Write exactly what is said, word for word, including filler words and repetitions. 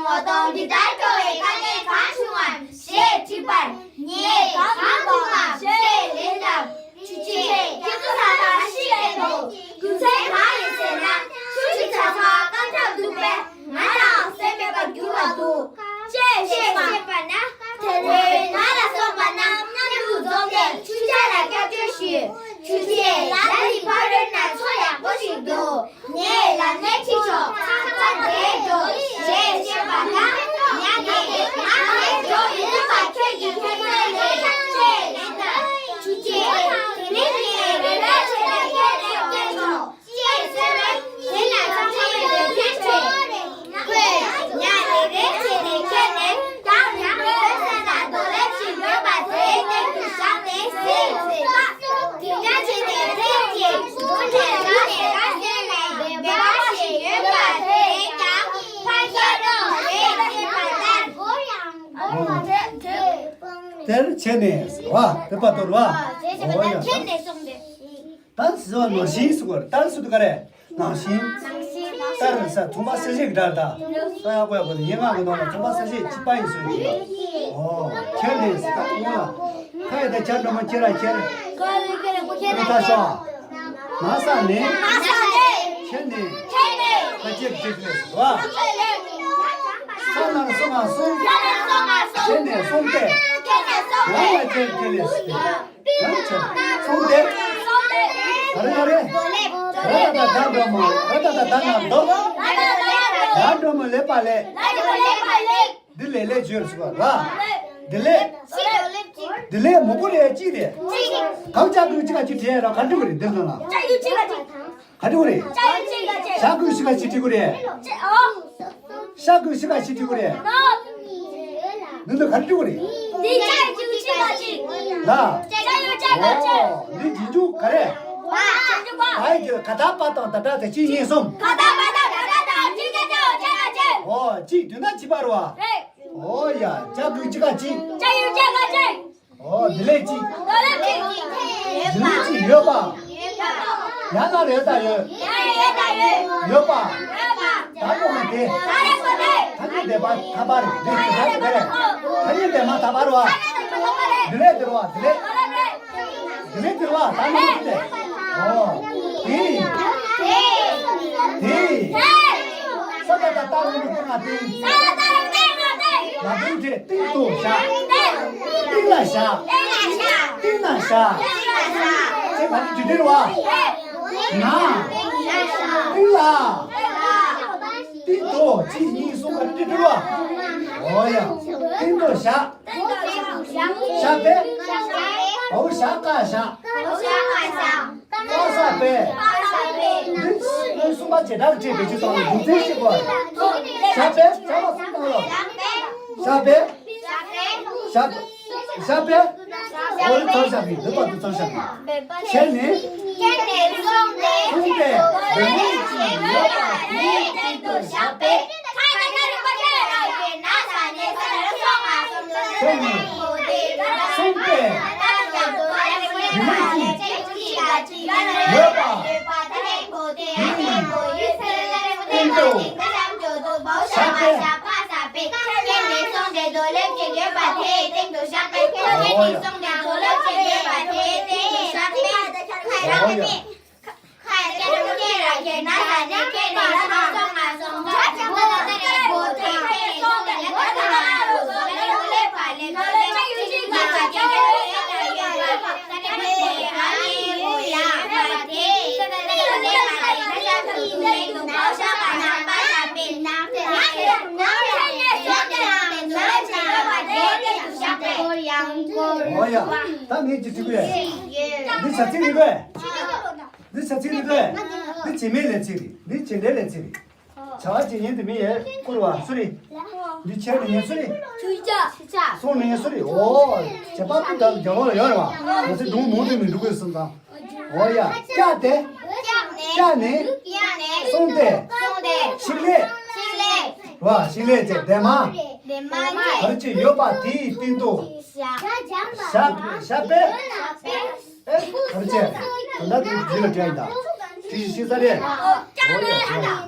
ངོ་གདོང་འདི་ལྟར་སྐྱོ་བའི་དཀའ་ངལ་གང་བྱུང་བམ་ཞེས་དྲིས་པར། ངས་གང་མཐོང་བམ་ཞེས་ལན་བཏབ། ཆུ་ཆེན་ཁྱེད་ཚོ་ཚང་མ་ཤི་རེད་འདུག་རྒྱུ་མཚན་གང་ཡིན་ཟེར་ན། ཆུ་ཆེན་ཚང་མ་རྐང་ཐང་འདུག་པས་ང་རང་སེམས་མེད་པར་གྱུར་བ་འདུག་ཅེས་བཤད་པ་ན། དེ་རིང་ང་ལ་སོགས་པ་རྣམས་མཉམ་དུ་འཛོམས་ནས་ཆུ་བྱ་ལ་སྐྱབས་བཅོལ་ཞུས། ཆུ་ཆེན་ལ་ནི་ཕ་རོལ་ན་མཚོ་ཡག་པོ་ཞིག་འདུག་ངས་ལམ་སྣེ་ཁྲིད་ཆོག་ཚང་མ་བསྡད་འགྲོ་ཞེས་བཤད་པ་ན། ཉ་ནས་ང་ལས་འགྲོ་མི་ཐུབ་པ་ཁྱོད་ཀྱི་ཁྱད་ཆོས་རེད་ཅེས་ལན་བཏབ། ཆུ་ཆེན་དེ་རིང་ངས་རེ་བ་བྱས་ནས་ཁྱེད་ལ་སྐྱོན་ཆོག་ཅེས་ཟེར་བས། དེ་ལ་ཚང་མས་ལན་བྱས། ཁོས་ཉ་རེ་རེ་བྱས་ནས་ཁྱེར་ནས་ཀྱང་ཉ་མི་ཐོན་ས་ན་རྡོ་ལེབ་ཞིག་ཡོད་པ་དེའི་སྟེང་དུ་བཞག་ནས་ཟས་ཟོས་པ། དེ་འདྲ་བྱས་ནས་ལྷས་ཀྱིས་དགུན་ནས་རང་ནས་རང་གསོན་ལ་སྦལ་པ་ཞིག་ཡོད་པ་དེ་ཀྱང་ཕར་སྐྱེལ་རོགས་ཞེས་བཤད་པ་ལྟར། དེར་ཆེ་ནས་བ་དེ་པ་དོར་བ། འོ་ཡ། ད་ཟེར་བ་ནང་བཞིན་ཟེར་བ་ལྟར་ཟེར་དུས་ག་རེ། ནང་བཞིན། ལྟར་ས་མཚུངས་པ་གསལ་བྱེད་ཀྱི་སྒྲ་རེད་ད། ས་ཡག་པོ་ཡག་པོ་དེ་སྙན་ངག་གི་ནང་ལ་མཚུངས་པ་གསལ་བྱེད་གཅིག་པ་ཡིན་ཟེར་གྱི་འདུག་ཨོ། ཁྱེད་ནས་ད་དུང་ལ། ཁ་ཡ་ད་ཁྱེད་འགྲོ་མ་ཁྱེད་ར་ཁྱེད། ཁྱེད་ད་ཤོག་མ་ས་ནས། ཁྱེད་ནས། ཁ་ཅེབ་ཅེབ་ལས་ཟེར་བ། ས་ན་སོ་མ་སོང་། ཁྱེད་ནས་སོང་སྟེ། ང་ལ་ཁྱེད་ཁྱེད་ལས་ཟེར། སོང་སྟེ། ཨ་རེ་ཨ་རེ། ར་ད་ད་ད་འགྲོ་མོ། ར་ད་ད་ད་ན་འདོ། ད་འགྲོ་མོ་ལེ་པ་ལེ། འདི་ལེ་ལེ་བརྗོད་སོ་ར། འདི་ལེ། འདི་ལེ་མོ་གོ་ལེ་ཅི་རེད། གང་ཅག་གི་ཅི་ག་ཅི་བྲིས་ར་ག་འགྲིག་རེད་འདི་ལ་ན། ག་འགྲིག་རེད། ཤ་ཀུ་ཤི་ཀ་ཤི་ཏི་ཀུ་རེད། ཤ་ཀུ་ཤི་ཀ་ཤི་ཏི་ཀུ་རེད། འདི་ལ་ག་རེ་ཏི་ཀུ་རེད། ལ། འདི་རྗེས་འཇུག་ག་རེ། བ་ཡི་གི་ག་ད་པ་དང་ད་ད་དེ་གཅིག་གཉིས་གསུམ། ག་ད་པ་དང་ད་ད་དང་གཅིག་གཅིག་གཅིག་གཅིག་གཅིག་ཨོ་གཅིག་བསྡུས་ན་གཅིག་པ་རེད་བ། ཨོ་ཡ་ཅ་ཀུ་ཅི་ཀ་གཅིག་ཅ་ཡུ་ཅ་ཀ་ཅིག་ཨོ་དེ་ལས་ཅི། དེ་ལས་ཅི་ཡོད་པ། ཡ་ན་རེ་ད་ཡོད། ཡོད་པ། ད་ཡོད་མ་དེ། ད་ཉིད་དེ་པ་ཐ་པ་རེད་དེ་ཅི་ད་དེ་རེད། ད་ཉིད་དེ་མ་ཐ་པ་རེད་བ། དེ་ལས་དེ་རེད་བ་དེ་ལས། དེ་ལས་དེ་རེད་བ་ད་ཉིད་དེ། ཨོ། དེ། དེ། ས་ད་ད་ད་རུང་དེ་ང་དེ། ལ་དེ་དེ། སྟེང་དུ་བཞག་སྟེང་ལ་བཞག་སྟེང་ན་བཞག་ཅེས་ག་རེ་འབྲི་འབྲི་བ། ན། སྟེང་ལ། སྟེང་དུ་གཅིག་གཉིས་གསུམ་ག་རེ་འབྲི་འབྲི་བ། འོ་ཡ། སྟེང་དུ་བཞག་བཞག་པས། འོ་བཞག་ཀ་བཞག་ཀ་ས་པས། འདི་སྔོན་གསུམ་པ་བྱེ་བྲག་བྲིས་པའི་ཆུ་དང་འདུག་ཚེ་ཞིག་གོ་བཞག་པས་བྱ་བ་གསུམ་དང་ལོ། བཞག་པས། བཞག་པས། འོ་ཚང་བཞག་པའི་འདི་པ་འདི་ཚང་བཞག་པའི། བྱས་ནས། བྱས་ནས་སོང་སྟེ། སོང་སྟེ། འདི་ནས་ཅི་ཡོད་པ་དེའི་སྟེང་དུ་བཞག་པས། བྱས་ནས། སོང་སྟེ། འདི་ནས་ཅི། ཡོད་པ། དེའི་སྟེང་དུ། བཞག་པས། འོ་ཡ། འོ་ཡ། ད་ངས་ཅི་ཟེར་དགོས། འདི་བྱ་ཚིག་རེད་པས། འདི་བྱ་ཚིག་རེད་པས། འདི་བྱེད་མེད་ལས་ཚིག་རེད། འདི་བྱེད་འབྲེལ་ལས་ཚིག་རེད། བྱ་བ་བྱེད་ཉན་དུ་མི་ཡས་བསྐུར་བ་སུ་རེད། འདི་ཁྱེར་ནས་ཉན་སུ་རེད། སོང་ནས་ཉན་སུ་རེད། འོ། བྱེད་པ་ཀུན་དག་རྒྱལ་བ་ལ་ཡོད་རེད་བ། ང་ཚོ་སྒྲུང་མང་དུ་མི་འགྲོ་དགོས་སུ་དང་། འོ་ཡ། བཀྱགས་ཏེ། བཀྱགས་ནས། སོང་སྟེ། ཕྱག་ལས། བ་ཕྱག་ལས་བྱས་འདས་མ། ག་རེ་ཅིག་ཡོད་པ་དེའི་སྟེང་དུ། བཞག་བཞག་པས། ཨེ། ག་རེ་བྱས། ད་ལྟ་དེ་རྗེས་ལ་དྲན་ཡིན་ད། དེ་ཤེས་ས་རེད། འོ་ཡ།